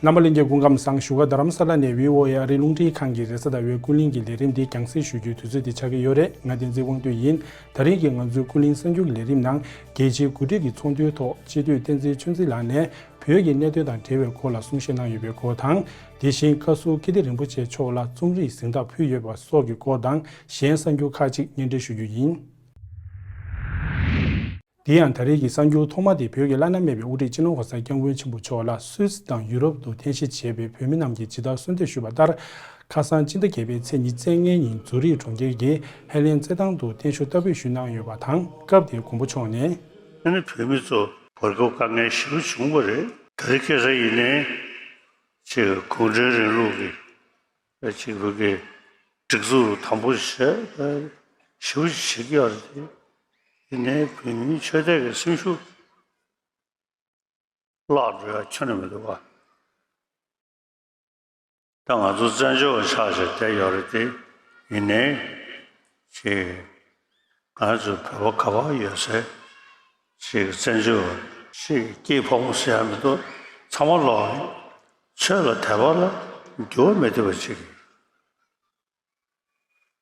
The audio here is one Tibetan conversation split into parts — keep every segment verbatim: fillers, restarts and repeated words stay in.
རྣམ་པ་ལྷན་རྒྱས་སྐུ་ཁམས་བཟང་། བཞུགས་སྒར་རྡ་རམ་ས་ལ་ནས་བྷི་ཨོ་ཨེ་ཨ་རིའི་རླུང་འཕྲིན་ཁང་གི་རེས་གཟའ་ཟླ་བའི་ཀུན་གླེང་གི་ལས་རིམ་འདི་རྒྱང་སྲིང་ཞུ་རྒྱུའི་དུས་ཚོད་འདི་ཆགས་ཀྱི་ཡོད་རེད། ང་བསྟན་འཛིན་དབང་འདུས་ཡིན། ད་རིང་གི་ང་ཚོའི་ཀུན་གླེང་གསར་འགྱུར་གྱི་ལས་རིམ་ནང་རྒྱལ་སྤྱིའི་འགོ་ཁྲིད་ཀྱི་ཚོགས་འདུའི་ཐོག་སྤྱི་འཐུས་བསྟན་འཛིན་ཆོས་འཛིན་ལགས་ནས་བོད་ཀྱི་གནད་དོན་དང་འབྲེལ་བའི་སྐོར་ལ་གསུང་བཤད་གནང་ཡོད་པའི་སྐོར་དང་། དེ་བཞིན་བཀའ་ཟུར་ཀིརྟི་རིན་པོ་ཆེ་མཆོག་ལ་རྩོམ་རིག་གཟེངས་རྟགས་ཕུལ་ཡོད་པ་སོགས་ཀྱི་སྐོར་དང་གཞན་གསར་འགྱུར་ཁག་ཅིག་སྙན་སྒྲོན་ཞུ་རྒྱུ་ཡིན། དེ་ཡང་ད་རེས་ཀྱི་གསར་འགྱུར་ཐོག་མ་དེ་བོད་ཀྱི་བླ་ན་མེད་པའི་དབུ་ཁྲིད་སྤྱི་ནོར་གོང་ས་སྐྱབས་མགོན་ཆེན་པོ་མཆོག་ལ་སུད་སི་དང་ཡུ་རོབ་ཏུ་རྟེན་གཞི་བྱས་པའི་བོད་མི་རྣམས་ཀྱིས་ཇི་ལྟར་གསོལ་འདེབས་ཞུས་པ་ལྟར། ཁ་སང་སྤྱི་ཟླ་བརྒྱད་པའི་ཚེས་ཉི་ཤུ་རྩ་ལྔའི་ཉིན་ཛུ་རིག་གྲོང་ཁྱེར་གྱི་ཧེ་ལེན་རྩེད་ཐང་དུ་བརྟན་བཞུགས་བསྟར་འབུལ་ཞུས་གནང་ཡོད་པ་དང་། སྐབས་དེར་མགོན་པོ་མཆོག་ནས། ཨ་ནི་བོད་མི་ཚོ་བར་སྐབས་དཀའ་ངལ་ཞེ་པོ་བྱུང་བ་རེད། ད་རེས་ཁ་སང་ཡིན་ནའི་ཅིག་གུང་ཁྲན་རིང་ལུགས་ཀྱི་ཅིག་བོད་ཀྱི་སྒྲིག་འཛུགས་དམ་པོ་བྱས། ཞེ་པོ་ཅིག་བྱེད་ཀྱི་ཡོད་རེད་དེ། ཡིན་ནའི་བོད་མིའི་ཆོས་དད་ཀྱི་སེམས་ཤུགས་བརླག་འགྲོ་ཡ་ཁྱོན་ནས་མི་འདུག་བ། ད་ང་ཚོ་བཙན་བྱོལ་བ་ཆགས་བྱས་བསྡད་ཡོད་རེད་དེ། ཡིན་ནའི་ཅིག་ང་ཚོ་བོད་པ་ག་པར་ཡོད་སའི་ཅིག་བཙན་བྱོལ་བ་ཅིག་སྐྱིད་ཕོ་མོ་ཟེར་ཡ་མི་འདུག་ཚང་མ་ལོག་ཆོས་ལ་དད་པ་ལ་འགྱུར་བ་མི་ཐེབས་པ་ཅིག་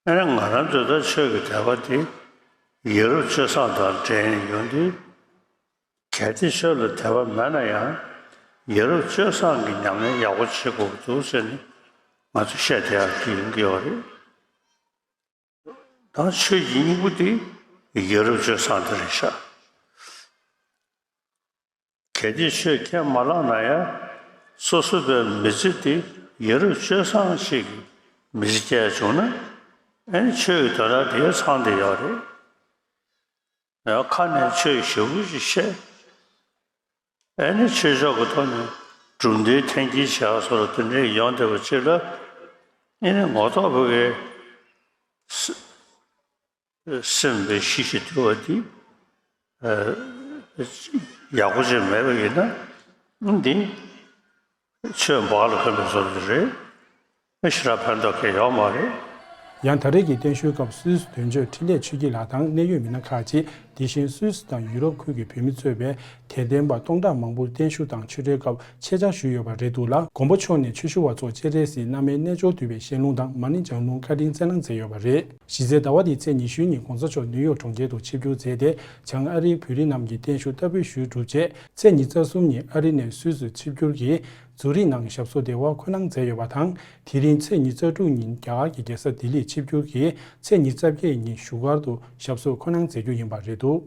ཨ་ནི་ང་རང་ཚོའི་ད་ཆོས་ཀྱི་དད་པ་དེ་ཡ་རབས་སྤྱོད་བཟང་དང་འབྲེལ་ནས་ཡོང་དུས། གལ་ཏེ་ཆོས་ལ་དད་པ་མེད་ན་ཡང་ཡ་རབས་སྤྱོད་བཟང་གི་ཉམས་ལེན་ཡག་པོ་བྱེད་དགོས་ཀྱི་འདུག་ཟེར་ནས་ང་ཚོས་བཤད་བསྡད་ཡག་གི་ཡོང་གི་ཡོད་རེད། ད་ཆོས་ཀྱི་སྙིང་པོ་དེ་ཡ་རབས་སྤྱོད་བཟང་དེ་རེད་ཤག་གལ་ཏེ་ཆོས་ཁས་མ་བླངས་ན་ཡང་སོ་སོ་པའི་མི་ཚེ་དེ་ཡ་རབས་སྤྱོད་བཟང་ཞིག་གི་མི་ཚེ་སྐྱེལ་བྱུང་ན། ཨ་ནི་ཆོས་ཀྱི་དོན་དག་དེ་ཚང་བསྡད་ཡོད་རེད། ཡང་ཁ་ནས་ཆོས་ཞེ་པོ་ཅིག་བཤད། ཨ་ནི་ཆོས་ཕྱོགས་ཀྱི་ཐོག་ནས་གྲུབ་མཐའི་འཐེན་འཁྱེར་བྱེད་ཡག་སོགས་ལ་དེ་འདྲའི་ཡོང་བསྡད་པ་ཅིག་ལ། ཨ་ནི་ངོ་ཐོག་བོད་ཀྱི་སེམས་པའི་གཤིས་ཤིག་དུལ་བ་དེ་ཡག་པོ་ཅིག་མེད་པ་ཡིན་ན། འདི་ཆོས་འབག་ལ་འཁོན་པའི་བཟོ་འདྲ་རེད། ཞེ་དྲག་ཕན་ཐོགས་གང་ཡང་ཡོད་མ་རེད། ཡང་ད་རེས་ཀྱི་བརྟན་བཞུགས་སྐབས་སུད་སི་དོན་གཅོད་འཕྲིན་ལས་ཆོས་སྐྱིད་ལགས་དང་གནད་ཡོད་མི་སྣ་ཁག་ཅིག་དེ་བཞིན་སུད་སི་དང་ཡུ་རོབ་ཁུལ་གྱི་བོད་མི་གཙོས་པའི་དད་ལྡན་པ་སྟོང་ཕྲག་མང་པོ་བརྟན་བཞུགས་དང་ཆོས་འབྲེལ་སྐབས་ཆེད་བཅར་ཞུས་ཡོད་པ་རེད་འདུག་ལ། མགོན་པོ་མཆོག་ནས་ཆོས་ཞུ་བ་ཚོར་སྤྱན་རས་གཟིགས་རྣམ་སྨིན་རྣལ་འབྱོར་འདུས་པའི་བཤད་ལུང་དང་མ་ཎི་བགྲང་ལུང་བཀའ་དྲིན་སྩལ་གནང་མཛད་ཡོད་པ་རེད། གཞི་རྩའི་ཟླ་བ་འདིའི་ཚེས་ཉི་ཤུའི་ཉིན་༸གོང་ས་མཆོག་ནིའུ་ཡོག་གྲོང་ཁྱེར་དུ་ཆིབས་བསྒྱུར་མཛད་དེ། བྱང་ཨ་རིའི་བོད་རིགས་རྣམས་ཀྱིས་བརྟན་བཞུགས་བསྟར་འབུལ་ཞུས་གྲུབ་རྗེས། ཚེས་ཉི་ཤུ་རྩ་གསུམ་ཉིན་ཨ་རི་ནས་སུད་སིར་ཆིབས་བསྒྱུར་གྱིས་ཛུ་རིག་ནང་གི་ཞབས་སོར་བདེ་བར་འཁོད་གནང་མཛད་ཡོད་པ་དང་། དེ་རིང་ཚེས་ཉི་ཤུ་རྩ་དྲུག་ཉིན་རྒྱ་གར་གྱི་རྒྱལ་ས་ལྡི་ལིར་ཆིབས་བསྒྱུར་གྱིས་ཚེས་ཉི་ཤུ་རྩ་བརྒྱད་ཉིན་བཞུགས་སྒར་དུ་ཞབས་སོར་འཁོད་གནང་མཛད་རྒྱུ་ཡིན་པ་རེད་འདུག།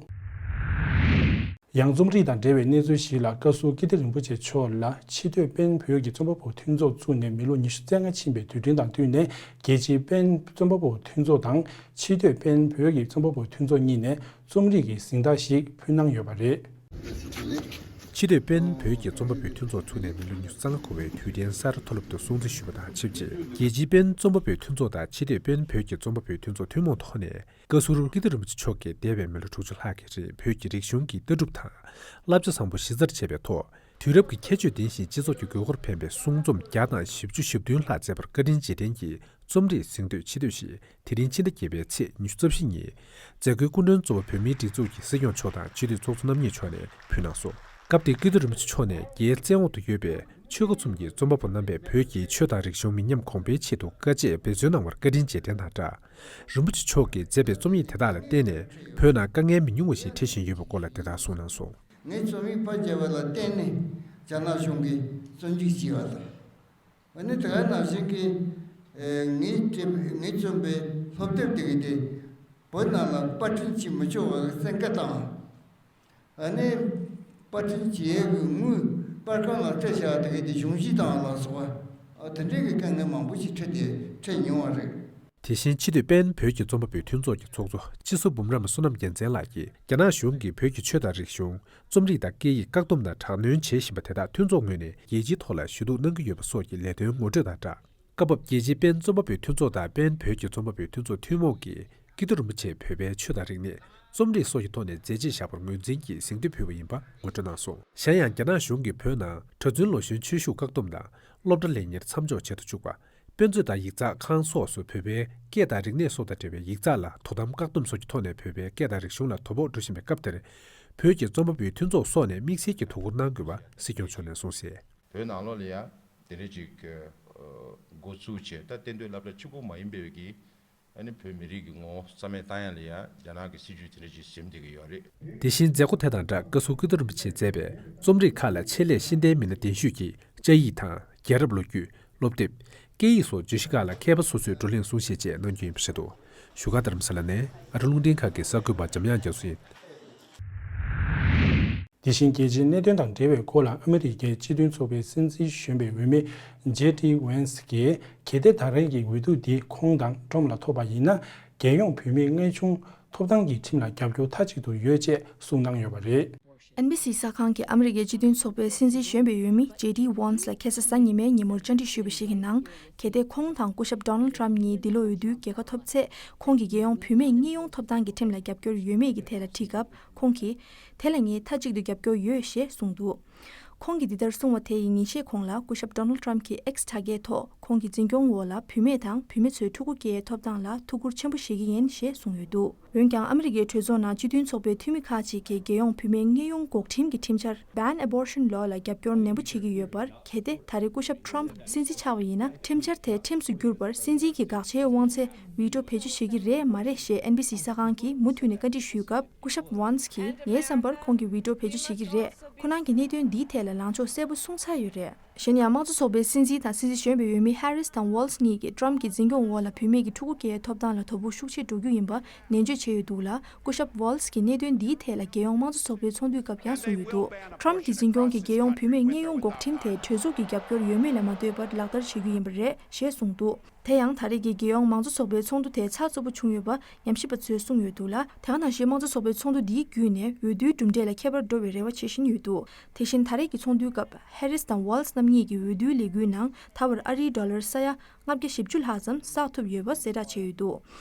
ཡང་རྩོམ་རིག་དང་འབྲེལ་བའི་གནས་ཚུལ་ཞིག་ལ། བཀའ་ཟུར་ཀིརྟི་རིན་པོ་ཆེ་མཆོག་ལ་ཕྱི་སྡོད་པེན་བོད་ཀྱི་རྩོམ་པ་པོ་མཐུན་ཚོགས་བཙུགས་ནས་མི་ལོ་ཉི་ཤུ་རྩ་ལྔ་ཕྱིན་པའི་དུས་དྲན་དང་བསྟུན་ནས། རྒྱལ་སྤྱིའི་པེན་རྩོམ་པ་པོ་མཐུན་ཚོགས་དང་ཕྱི་སྡོད་པེན་བོད་ཀྱི་རྩོམ་པ་པོ་མཐུན་ཚོགས་གཉིས་ནས་རྩོམ་རིག་གི་གཟེངས་རྟགས་ཤིག་ཕུལ་གནང་ཡོད་པ་རེད། ཕྱི་སྡོད་པེན་བོད་ཀྱི་རྩོམ་པ་པོའི་མཐུན་ཚོགས་ཚུགས་ནས་མི་ལོ་ཉི་ཤུ་རྩ་ལྔ་འཁོར་བའི་དུས་དྲན་གསར་མཐོ་སློབ་ཏུ་སྲུང་བརྩི་ཞུས་པ་དང་ཆབས་ཅིག་རྒྱལ་སྤྱིའི་པེན་རྩོམ་པ་པོའི་མཐུན་ཚོགས་དང་ཕྱི་སྡོད་པེན་བོད་ཀྱི་རྩོམ་པ་པོའི་མཐུན་ཚོགས་ཐུན་མོང་ཐོག་ནས། བཀའ་ཟུར་ཀིརྟི་རིན་པོ་ཆེ་མཆོག་གིས་འདས་པའི་མི་ལོ་དྲུག་ཅུ་ལྷག་གི་རིང་བོད་ཀྱི་རིག་གཞུང་གི་ལྟ་གྲུབ་དང་བསླབ་བྱ་བཟང་པོ་གཞི་རྩར་བྱས་པའི་ཐོག་དུས་རབས་ཀྱི་ཁྱད་ཆོས་ལྡན་ཞིང་སྤྱི་ཚོགས་ཀྱི་དགོས་མཁོར་ཕན་པའི་གསུང་རྩོམ་བརྒྱ་དང་བཞི་བཅུ་ཞེ་བདུན་ལྷག་མཛད་པར་བཀའ་དྲིན་རྗེས་དྲན་གྱི་རྩོམ་རིག་གཟེངས་བསྟོད་ཆེ་བསྟོད་ཞིག་དེ་རིང་ཕྱི་ཟླ་བརྒྱད་པའི་ཚེས་ཉི་ཤུ་རྩ་བཞི་ཉིན་མཛད་སྒོའི་སྐུ་མགྲོན་གཙོ་བོ་བོད་མིའི་སྒྲིག་འཛུགས་ཀྱི་སྲིད་སྐྱོང་མཆོག་དང་སྤྱི་འཐུས་ཚོགས་གཙོ་རྣམ་གཉིས་མཆོག་ནས་ཕུལ་གནང་སོང་། སྐབས་དེར་ཀིརྟི་རིན་པོ་ཆེ་མཆོག་ནས་རྒྱའི་བཙན་འོག་ཏུ་ཡོད་པའི་ཆོལ་ཁ་གསུམ་གྱི་རྩོམ་པ་པོ་རྣམ་པས་བོད་ཀྱི་ཆོས་དང་རིག་གཞུང་མི་ཉམས་གོང་འཕེལ་ཆེད་དུ་དཀའ་སྤྱད་འབད་བརྩོན་གནང་བར་བཀའ་དྲིན་རྗེས་དྲན་དང་སྦྲགས། རིན་པོ་ཆེ་མཆོག་གིས་མཛད་པའི་རྩོམ་ཡིག་དེ་དག་ལ་བརྟེན་ནས་བོད་ནང་དཀའ་ངལ་མི་ཉུང་བ་ཞིག་འཕྲད་བཞིན་ཡོད་པའི་སྐོར་ལ་དེ་ལྟར་གསུངས་གནང་སོང་། ངའི་རྩོམ་ཡིག་ཕར་བརྒྱབ་པ་ལ་བརྟེན་ནས་རྒྱ་ནག་གཞུང་གིས་བཙོན་འཇུག་བྱས་པ་དང་། ཨ་ནི་དེ་ག་ནང་བཞིན་གྱི་ངའི་ངའི་རྩོམ་པའི་སློབ་དེབ་དེ་གའི་དེ་བོད་ནང་ལ་པར་སྐྲུན་བྱེད་མི་ཆོག་པའི་བཙན་བཀའ་བཏང་། ཨ་ནི་པར་སྐྲུན་བྱེད་ཡས་ཀྱི་དངུལ་པར་ཁང་ལ་སྤྲད་བཞག་དེ་གའི་དེ་གཞུང་བཞེས་བཏང་བ་ལ་སོགས་པ། ཨ་དེ་འདྲའི་གི་དཀའ་ངལ་མང་པོ་ཞིག་འཕྲད་དེ་འཕྲད་མྱོང་བ་རེད། དེ་བཞིན་ཕྱི་སྡོད་པེན་བོད་ཀྱི་རྩོམ་པ་པོའི་མཐུན་ཚོགས་ཀྱི་ཚོགས་གཙོ་སྤྱི་ཟུར་འབུམ་རམས་བསོད་ནམས་རྒྱལ་མཚན་ལགས་ཀྱིས་རྒྱ་ནག་གཞུང་གིས་བོད་ཀྱི་ཆོས་དང་རིག་གཞུང་། རྩོམ་རིག་དང་སྐད་ཡིག་བཀག་སྡོམ་དང་དྲག་གནོན་བྱེད་བཞིན་པ་དེ་དག་མཐུན་ཚོགས་ངོས་ནས་རྒྱལ་སྤྱིའི་ཐོག་ལ་ཞུ་གཏུག་གནང་གི་ཡོད་པ་སོགས་ཀྱི་ལས་དོན་ངོ་སྤྲོད་དང་སྦྲགས། སྐབས་བབ་རྒྱལ་སྤྱིའི་པེན་རྩོམ་པ་པོའི་མཐུན་ཚོགས་དང་པེན་བོད་ཀྱི་རྩོམ་པ་པོའི་མཐུན་ཚོགས་ཐུན་མོང་གིས་ཀིརྟི་རིན་པོ་ཆེས་བོད་པའི་ཆོས་དང་རིག་གནས། རྩོམ་རིག་སོགས་ཀྱི་ཐོག་ནས་མཛད་རྗེས་བཞག་པར་ངོས་འཛིན་གྱིས་གཟེངས་བསྟོད་ཕུལ་བ་ཡིན་པ་ངོ་སྤྲོད་གནང་སོང་། གཞན་ཡང་རྒྱ་ནག་གཞུང་གིས་བོད་ནང་གྲྭ་བཙུན་ལོ་གཞོན་ཆོས་ཞུགས་བཀག་སྡོམ་དང་། སློབ་གྲྭ་ལས་གཉེར་མཚམས་འཇོག་བྱེད་དུ་བཅུག་པ། དཔེ་མཛོད་དང་ཡིག་ཚགས་ཁང་སོགས་སུ་བོད་པའི་སྐད་དང་རིག་གནས་སོགས་དང་འབྲེལ་བའི་ཡིག་ཚགས་ལ་དོ་དམ་བཀག་སྡོམ་སོགས་ཀྱི་ཐོག་ནས་བོད་པའི་སྐད་དང་རིག་གཞུང་ལ་དོ་ཕོག་འགྲོ་བཞིན་པའི་སྐབས་དེར། བོད་ཀྱི་རྩོམ་པ་པོའི་མཐུན་ཚོགས་སོགས་ནས་དམིགས་བསལ་གྱི་དོ་ཁུར་གནང་དགོས་པ་སྲིད་སྐྱོང་མཆོག་ནས་གསུངས་གསལ། བོད་ནང་ལོགས་ལ་ཡང་ དེ་འདྲ་ཅིག་འགོ་ཚུགས་བྱས། ད་གཏན་སྡོད་སློབ་གྲྭ་གཅིག་པུ་མ་ཡིན་པའི་གི་ཨ་ནི་བོད་མི་རིགས་ཀྱི་ངོ་བོ་རྩ་མེད་བཏང་ཡ་ལ་ཡང་རྒྱ་ནག་གི་སྲིད་ཇུས་དེ་འདྲ་ཅིག་འཛིན་བསྡད་ཀྱི་ཡོད་རེད། དེ་བཞིན་མཛད་སྒོ་དེ་དང་སྦྲགས་བཀའ་ཟུར་ཀིརྟི་རིན་པོ་ཆེས་མཛད་པའི་རྩོམ་རིག་ཁག་ལ་ཆེད་ལས་ཤེས་ལྡན་མི་སྣ་གདན་ཞུས་ཀྱིས་བཅའ་ཡིག་དང་རྒྱལ་རབས་ལོ་རྒྱུས། སློབ་དེབ། སྐད་ཡིག་སོགས་བརྗོད་གཞི་ཁག་ལ་མཁས་པ་སོ་སོས་བགྲོ་གླེང་གསུང་བཤད་བཅས་གནང་རྒྱུ་ཡིན་པ་རེད་འདུག་བཞུགས་སྒར་རྡ་རམ་ས་ལ་ནས་ཨ་རི་རླུང་འཕྲིན་ཁང་གི་གསར་འགོད་པ་འཇམ་དབྱངས་རྒྱ་མཚོ་ཡིན། དེ་བཞིན་རྒྱལ་སྤྱིའི་གནད་དོན་དང་འབྲེལ་བའི་སྐོར་ལ་ཨ་མི་རི་ཀའི་སྤྱི་མཐུན་ཚོགས་པའི་སྲིད་འཛིན་གཞོན་པའི་འོས་མི་ཇེ་ཌི་ཝན་སི་གིས། གལ་ཏེ་ད་རེས་ཀྱི་འོས་བསྡུ་འདི་ཁོང་དང་ཊྲམ་ལ་ཐོབ་པ་ཡིན་ན། རྒྱལ་ཡོངས་བུད་མེད་དངོས་བྱུང་ཐོབ་ཐང་གི་ཁྲིམས་ལ་རྒྱབ་སྐྱོར་མཐའ་གཅིག་ཏུ་ཡོད་ཅེས་གསུངས་གནང་ཡོད་པ་རེད། ཨེན་བྷི་སི་གསར་ཁང་གིས་ཨ་མི་རི་ཀའི་སྤྱི་མཐུན་ཚོགས་པའི་སྲིད་འཛིན་གཞོན་པའི་འོས་མི་ཇེ་ཌི་ཝན་སི་ལ་ཁ་སང་གཟའ་ཉི་མའི་ཉིན་མོར་བཅར་འདྲི་ཞུས་པ་ཞིག་གི་ནང་། གལ་ཏེ་ཁོང་དང་སྐུ་ཞབས་ཌོ་ནལ་ཊྲམ་གཉིས་འདི་ལོ་འོས་བསྡུའི་རྒྱལ་ཁ་ཐོབ་ཚེ། ཁོང་གིས་རྒྱལ་ཡོངས་བུད་མེད་དངོས་ཡོང་ཐོབ་ཐང་གི་ཁྲིམས་ལ་རྒྱབ་སྐྱོར་ཡོད་མེད་ཀྱི་ཐད་ལ་དྲིས་སྐབས། ཁོང་གིས། དེ་ལ་ངས་མཐའ་གཅིག་ཏུ་རྒྱབ་སྐྱོར་ཡོད་ཞེས་གསུངས་འདུག་ཁོང་གིས་འདི་ལྟར་གསུངས་པ་དེ་ཡི་ཉིན་ཤས་གོང་ལ་སྐུ་ཞབས་ཌོ་ནལ་ཊྲམ་གྱིས་ཨེགས་དྲ་རྒྱའི་ཐོག་ཁོང་གི་འཛིན་སྐྱོང་འོག་ལ་བུད་མེད་དང་བུད་མེད་ཚོའི་ཕྲུ་གུ་སྐྱེ་ཡའི་ཐོབ་ཐང་ལ་ཐུགས་ཁུར་ཆེན་པོ་བཞེས་ཀྱི་ཡིན་ཞེས་གསུངས་ཡོད་འདུག་འོན་ཀྱང་ཨ་མི་རི་ཀའི་གྲོས་ཚོགས་ནང་སྤྱི་མཐུན་ཚོགས་པའི་འཐུས་མི་ཁག་ཅིག་གིས་རྒྱལ་ཡོངས་བུད་མེད་དངོས་ཡོང་འགོག་ཁྲིམས་ཀྱི་ཁྲིམས་འཆར་Ban Abortion Law ལ་རྒྱབ་སྐྱོར་ནན་པོ་བྱེད་ཀྱི་ཡོད་པར། གལ་ཏེ་ད་རེས་སྐུ་ཞབས་ཊྲམ་སྲིད་འཛིན་ཆགས་པ་ཡིན་ན། ཁྲིམས་འཆར་དེ་ཁྲིམས་སུ་བསྒྱུར་བར་སྲིད་འཛིན་གྱི་དགག་བྱའི་དབང་ཚད་ཝི་ཊོ་བེད་སྤྱོད་བྱེད་ཀྱི་རེད་མ་རེད་ཞེས་ཨེན་བྷི་སི་གསར་ཁང་གིས་མུ་མཐུད་ནས་བཀའ་འདྲི་ཞུས་སྐབས། སྐུ་ཞབས་ཝན་སི་གིས། ངའི་བསམ་པར་ཁོང་གིས་ཝི་ཊོ་བེད་སྤྱོད་བྱེད་ཀྱི་རེད། ཁོ་རང་གིས་གནད་དོན་འདིའི་ཐད་ལ་ལངས་ཕྱོགས་གསལ་པོ་གསུངས་ཚར་ཡོད་རེད། གཞན་ཡང་དམངས་གཙོ་ཚོགས་པའི་སྲིད་འཛིན་དང་སྲིད་འཛིན་གཞོན་པའི་འོས་མི་ཧེ་རིས་དང་ཝོལ་སི་གཉིས་ཀྱིས་ཊྲམ་གྱི་འཛིན་སྐྱོང་འོག་ལ་བུད་མེད་ཀྱི་ཕྲུ་གུ་སྐྱེ་ཡའི་ཐོབ་ཐང་ལ་དོ་ཕོག་ཤུགས་ཆེ་འགྲོ་རྒྱུ་ཡིན་པ་ནན་བརྗོད་བྱས་ཡོད་འདུག་ལ། སྐུ་ཞབས་ཝོལ་སི་གིས་གནད་དོན་འདིའི་ཐད་ལ་རྒྱལ་ཡོངས་དམངས་གཙོ་ཚོགས་པའི་ཚོགས་འདུའི་སྐབས་ཡང་གསུངས་ཡོད་འདུག་ཊྲམ་གྱི་འཛིན་སྐྱོང་གིས་རྒྱལ་ཡོངས་བུད་མེད་དངོས་ཡོང་འགོག་ཁྲིམས་དེ་གྲོས་ཚོགས་ཀྱི་རྒྱབ་སྐྱོར་ཡོད་མེད་ལ་མ་ལྟོས་པར་ལག་བསྟར་བྱེད་རྒྱུ་ཡིན་པ་རེད་ཞེས་གསུངས་འདུག་དེ་ཡང་ད་རེས་ཀྱི་རྒྱལ་ཡོངས་མང་གཙོ་ཚོགས་པའི་ཚོགས་འདུ་དེ་ཚགས་ཚུད་པོ་བྱུང་ཡོད་པ་ཉམས་ཞིབ་པ་ཚོས་གསུངས་ཡོད་འདུག་ལ། དེ་ག་ནང་བཞིན་དམངས་གཙོ་ཚོགས་པའི་ཚོགས་འདུ་འདིའི་བརྒྱུད་ནས་འོས་བསྡུའི་གྲུབ་འབྲས་ལ་ཁྱད་པར་འགྲོ་བའི་རེ་བ་བྱེད་བཞིན་ཡོད་འདུག་དེ་བཞིན་ད་རེས་ཀྱི་ཚོགས་འདུའི་སྐབས་ཧེ་རིས་དང་ཝོལ་སི་རྣམ་གཉིས་ཀྱིས་འོས་བསྡུའི་ལས་འགུལ་ནང་ད་བར་ཨ་རིའི་ཌོ་ལར་ས་ཡ་ལྔ་བརྒྱ་བཞི་བཅུ་ལྷག་ཙམ་བསགས་ཐུབ་ཡོད་པ་གསལ་བསྒྲགས་བྱས་ཡོད་འདུག་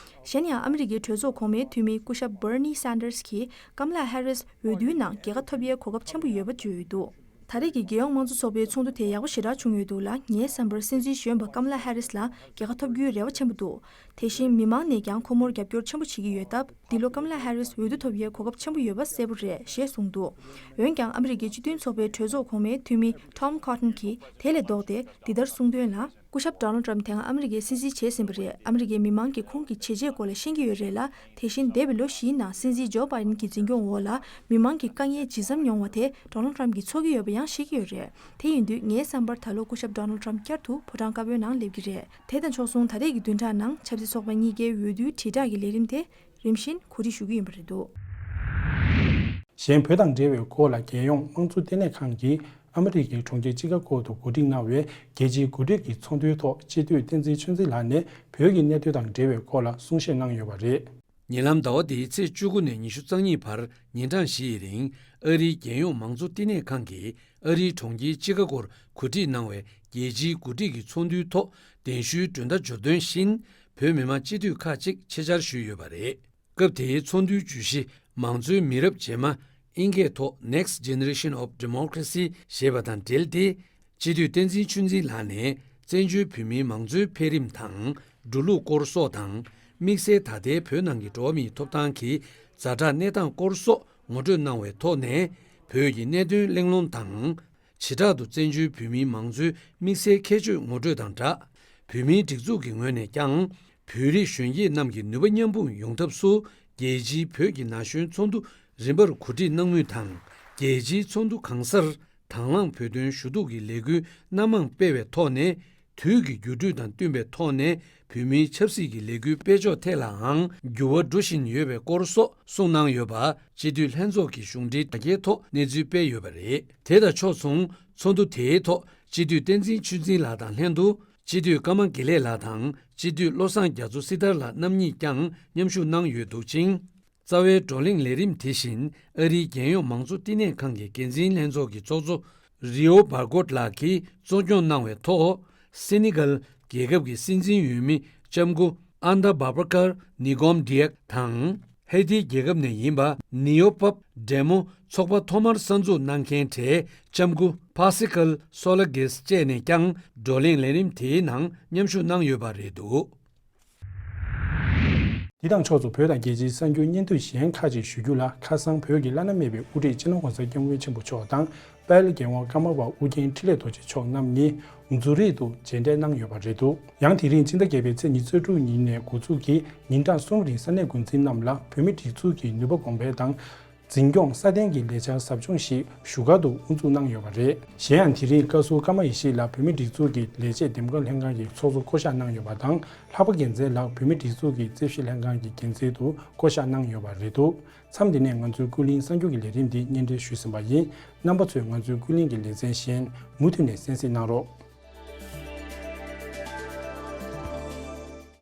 གཞན་ཡང་ཨ་མི་རི་ཀའི་གྲོས་ཚོགས་གོང་མའི་འཐུས་མི་སྐུ་ཞབས་བྷར་ནི་སན་ཌར་སི་གིས་ཀམ་ལ་ཧེ་རིས་འོས་བསྡུའི་ནང་རྒྱལ་ཁ་ཐོབ་ཡའི་གོ་སྐབས་ཆེན་པོ་ཡོད་པ་བརྗོད་ཡོད་འདུག་ད་རེས་ཀྱི་རྒྱལ་ཡོངས་དམངས་གཙོ་ཚོགས་པའི་ཚོགས་འདུ་དེ་ཡག་པོ་ཞེ་དྲག་བྱུང་ཡོད་འདུག་ལ། ངའི་བསམ་པར་སྲིད་འཛིན་གཞོན་པ་ཀམ་ལ་ཧེ་རིས་ལ་རྒྱལ་ཁ་ཐོབ་རྒྱུའི་རེ་བ་ཆེན་པོ་འདུག་དེ་བཞིན་མི་མང་ནས་ཀྱང་ཁོ་མོར་རྒྱབ་སྐྱོར་ཆེན་པོ་བྱེད་ཀྱི་ཡོད་སྟབས། འདི་ལོ་ཀམ་ལ་ཧེ་རིས་འོས་བསྡུ་ཐོབ་ཡའི་གོ་སྐབས་ཆེན་པོ་ཡོད་པ་གསལ་པོ་རེད་ཞེས་གསུངས་འདུག་འོན་ཀྱང་ཨ་མི་རི་ཀའི་སྤྱི་མཐུན་ཚོགས་པའི་གྲོས་ཚོགས་གོང་མའི་འཐུས་མི་ཊོམ་ཁོ་ཊོན་གྱིས་དེ་ལས་ལྡོག་སྟེ་འདི་ལྟར་གསུངས་དོན་ལ། སྐུ་ཞབས་ཌོ་ནལ་ཊྲམ་དེ་སྔ་ཨ་མི་རི་ཀའི་སྲིད་འཛིན་བྱས་ཟིན་པ་རེད། ཨ་མི་རི་ཀའི་མི་མང་གིས་ཁོང་གི་བྱས་རྗེས་སྐོར་ལ་ཤེས་ཀྱི་ཡོད་རེད་ལ། དེ་བཞིན་འདས་པའི་ལོ་བཞིའི་ནང་སྲིད་འཛིན་ཇོ་བྷའི་ཌེན་གྱི་འཛིན་སྐྱོང་འོག་ལ་མི་མང་གི་དཀའ་ངལ་ཇི་ཙམ་མྱོང་བ་དེ་ཌོ་ནལ་ཊྲམ་གྱིས་ཚོར་གྱི་ཡོད་པ་ཡང་ཤེས་ཀྱི་ཡོད་རེད། དེ་ཡིན་དུས་ངའི་བསམ་པར་ད་ལོ་སྐུ་ཞབས་ཌོ་ནལ་ཊྲམ་བསྐྱར་དུ་ཕོ་བྲང་དཀར་པོའི་ནང་སླེབས་ཀྱི་རེད། དེ་དང་ཕྱོགས་མཚུངས་ད་རེས་ཀྱི་བདུན་ཕྲག་ནང་ཆབ་སྲིད་ཚོགས་པ་གཉིས་ཀའི་འོས་བསྡུའི་དྲིལ་བསྒྲགས་ཀྱི་ལས་རིམ་དེ་རིམ་བཞིན་གོ་སྒྲིག་ཞུ་གི་ཡིན་པ་རེད་འདུག་གཞན་བོད་དང་འབྲེལ་བའི་སྐོར་ལ་རྒྱལ་ཡོངས་དམངས་གཙོ་ལྟེ་གནས་ཁང་གིས་ཨ་མི་རི་ཀའི་གྲོང་ཁྱེར་ཅི་ཀ་གོ་དུ་གོ་སྒྲིག་གནང་བའི་རྒྱལ་སྤྱིའི་འགོ་ཁྲིད་ཀྱི་ཚོགས་འདུའི་ཐོག་སྤྱི་འཐུས་བསྟན་འཛིན་ཆོས་འཛིན་ལགས་ནས་བོད་ཀྱི་གནད་དོན་དང་འབྲེལ་བའི་སྐོར་ལ་གསུང་བཤད་གནང་ཡོད་པ་རེད། ཉེ་ལམ་ཟླ་བ་འདིའི་ཚེས་བཅུ་དགུ་ནས་ཉི་ཤུ་རྩ་གཉིས་བར་ཉིན་གྲངས་བཞི་ཡི་རིང་ཨ་རིའི་རྒྱལ་ཡོངས་མང་གཙོ་བསྟི་གནས་ཁང་གིས་ཨ་རིའི་གྲོང་ཁྱེར་ཅི་ཀ་གོར་གོ་སྒྲིག་གནང་བའི་རྒྱལ་སྤྱིའི་འགོ་ཁྲིད་ཀྱི་ཚོགས་འདུའི་ཐོག་གདན་ཞུའི་མགྲོན་བརྡ་འབྱོར་དོན་བཞིན། བོད་མི་མང་སྤྱི་འཐུས་ཁག་ཅིག་ཆེད་བཅར་ཞུས་ཡོད་པ་རེད། སྐབས་དེའི་ཚོགས་འདུའི་བརྗོད་གཞི་མང་གཙོའི་མི་རབས་རྗེས་མ། ཨིན་སྐད་ཐོག་Next Generation of Democracy ཞེས་པ་དང་འབྲེལ་ཏེ། སྤྱི་འཐུས་བསྟན་འཛིན་ཆོས་འཛིན་ལགས་ནས་བཙན་བྱོལ་བོད་མིའི་མང་གཙོའི་འཕེལ་རིམ་དང་། འགྲོ་ལུགས་སྐོར་སོགས་དང་། དམིགས་བསལ་ད་ལྟའི་བོད་ནང་གི་འགྲོ་བ་མིའི་ཐོབ་ཐང་གི་ཛ་དྲག་གནས་སྟངས་སྐོར་སོགས་ངོ་སྤྲོད་གནང་བའི་ཐོག་ནས། བོད་ཀྱི་གནད་དོན་གླེང་སློང་དང་། བྱེ་བྲག་ཏུ་བཙན་བྱོལ་བོད་མིའི་མང་གཙོའི་དམིགས་བསལ་ཁྱད་ཆོས་ངོ་སྤྲོད་དང་སྦྲགས། བོད་མིའི་སྒྲིག་འཛུགས་ཀྱི་ངོས་ནས་ཀྱང་། བོད་རིགས་གཞོན་སྐྱེས་རྣམས་ཀྱི་ནུས་པ་མཉམ་སྤུངས་ཡོང་ཐབས་སུ། རྒྱལ་སྤྱིའི་བོད་ཀྱི་ན་གཞོན་ཚོགས་འདུ་རིམ་པར་གོ་སྒྲིག་གནང་མུས་དང་། རྒྱལ་སྤྱིའི་ཚོགས་འདུ་གང་སར་དང་བླངས་བོད་དོན་ཞུ་གཏུག་གི་ལས་འགུལ་སྣ་མང་སྤེལ་བའི་ཐོག་ནས། དུས་ཀྱི་འགྱུར་འགྲོས་དང་བསྟུན་པའི་ཐོག་ནས། བོད་མིའི་ཆབ་སྲིད་ཀྱི་ལས་འགུལ་སྤེལ་ཕྱོགས་ཐད་ལའང་འགྱུར་བ་འགྲོ་བཞིན་ཡོད་པའི་སྐོར་སོགས་གསུངས་གནང་ཡོད་པ། སྤྱི་འཐུས་ལྷན་ཚོགས་ཀྱི་གཞུང་འབྲེལ་དྲ་རྒྱའི་ཐོག་གནས་ཚུལ་སྤེལ་ཡོད་པ་རེད། དེ་དང་ཕྱོགས་མཚུངས་ཚོགས་འདུ་དེའི་ཐོག་སྤྱི་འཐུས་བསྟན་འཛིན་ཆོས་འཛིན་ལགས་དང་ལྷན་དུ། སྤྱི་འཐུས་ཀརྨ་དགེ་ལེགས་ལགས་དང་སྤྱི་འཐུས་བློ་བཟང་རྒྱ་མཚོ་སྲི་ཐར་ལགས་རྣམ་གཉིས་ཀྱང་མཉམ་ཞུགས་གནང་ཡོད་འདུག་ཅིང་། རྩ་བའི་བགྲོ་གླེང་ལས་རིམ་དེ་བཞིན་ཨ་རིའི་རྒྱལ་ཡོངས་མང་གཙོ་བསྟི་གནས་ཁང་གི་འགན་འཛིན་ལྷན་ཚོགས་ཀྱི་ཚོགས་གཙོ་རི་ཨོ་བྷར་གོད་ལགས་ཀྱིས་གཙོ་སྐྱོང་གནང་བའི་ཐོག་སེ་ནི་གལ་རྒྱལ་ཁབ་ཀྱི་སྲིད་འཛིན་འོས་མི་ལྕམ་སྐུ་ཨན་ད་བྷ་བྷ་ཀར་ནི་གོམ་ཌི་ཡག་དང་། ཧེ་ཏི་རྒྱལ་ཁབ་ནས་ཡིན་པ་ནི་ཡོ་པབ་འབྲས་མོ་ཚོགས་པ་ཐོག་མར་གསར་འཛུགས་གནང་མཁན་གྲས་ལྕམ་སྐུ་ཕ་སི་ཀལ་སོ་ལ་གེས་བཅས་ནས་ཀྱང་བགྲོ་གླེང་ལས་རིམ་དེའི་ནང་མཉམ་ཞུགས་གནང་ཡོད་པ་རེད་འདུག་འདི་དང་ཕྱོགས་སུ་བོད་དང་རྒྱལ་སྤྱིའི་གསར་འགྱུར་སྙན་ཐོ་གཞན་ཁག་ཅིག་ཞུ་རྒྱུ་ལ། ཁ་སང་བོད་ཀྱི་བླ་ན་མེད་པའི་དབུ་ཁྲིད་སྤྱི་ནོར་༸གོང་ས་༸སྐྱབས་མགོན་ཆེན་པོ་མཆོག་དང་། དཔལ་རྒྱལ་དབང་ཀརྨ་པ་ཨུ་རྒྱན་འཕྲིན་ལས་རྡོ་རྗེ་མཆོག་རྣམ་གཉིས་ཛུ་རིག་ཏུ་མཇལ་འཕྲད་གནང་ཡོད་པ་རེད་འདུག། ཡང་དེ་རིང་ཕྱི་ཟླ་བརྒྱད་པའི་ཚེས་ཉི་ཤུ་རྩ་དྲུག་ཉིན་ནས་འགོ་འཛུགས་ཀྱིས་ཉིན་གྲངས་གསུམ་རིང་ས་གནས་འགོ་འཛིན་རྣམས་ལ་བོད་མིའི་སྒྲིག་འཛུགས་ཀྱི་ནུས་པ་གོང་འཕེལ་དང་། འཛིན་སྐྱོང་སྲ་བརྟན་གྱི་ལས་འཆར་ཟབ་སྦྱོང་ཞིག་བཞུགས་སྒར་དུ་དབུ་འཛུགས་གནང་ཡོད་པ་རེད། གཞན་ཡང་དེ་རིང་བཀའ་ཟུར་ཀརྨ་ཡེ་ཤེས་ལགས་བོད་མིའི་སྒྲིག་འཛུགས་ཀྱི་ལས་བྱེད་འདེམས་བསྐོ་ལྷན་ཁང་གི་ཚོགས་གཙོ་བསྐོ་གཞག་གནང་ཡོད་པ་དང་། ལྷག་པ་རྒྱལ་མཚན་ལགས་བོད་མིའི་སྒྲིག་འཛུགས་ཀྱི་རྩིས་ཞིབ་ལྷན་ཁང་གི་འགན་འཛིན་དུ་བསྐོ་གཞག་གནང་ཡོད་པ་རེད་འདུག། མཚམས་འདི་ནས་ང་ཚོའི་ཀུན་གླེང་གསར་འགྱུར་གྱི་ལས་རིམ་འདི་སྙན་སྒྲོན་ཞུས་ཟིན་པ་ཡིན། རྣམ་པ་ཚོས་ང་ཚོའི་ཀུན་གླེང་གི་ལེ་ཚན་གཞན་མུ་མཐུད་ནས་གསན་གཟིགས་གནང་རོགས།